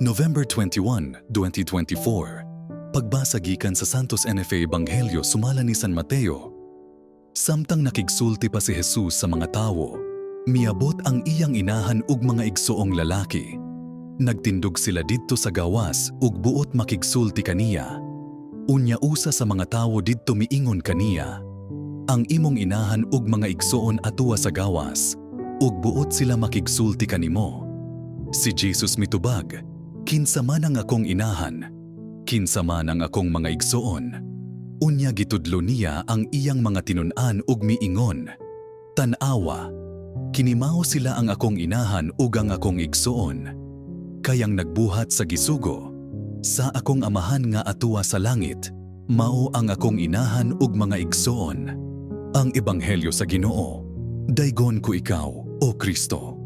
November 21, 2024. Pagbasa gikan sa Santos NFA Ebanghelyo sumala ni San Mateo. Samtang nakigsulti pa si Jesus sa mga tawo, miabot ang iyang inahan ug mga igsoong lalaki. Nagtindog sila didto sa gawas ug buot makigsulti kaniya. Unya usa sa mga tawo didto miingon kaniya, "Ang imong inahan ug mga igsoon atua sa gawas, ug buot sila makigsulti kanimo." Si Jesus mitubag, "Kinsa man ang akong inahan? Kinsa man ang akong mga igsoon?" Unya gitudlo niya ang iyang mga tinun-an ug miingon, "Tan-awa, kini mao sila ang akong inahan ug ang akong igsoon. Kay ang nagbuhat sa gisugo sa akong Amahan nga atua sa langit, mao ang akong inahan ug mga igsoon." Ang Ebanghelyo sa Ginoo. Daygon ko ikaw, O Kristo.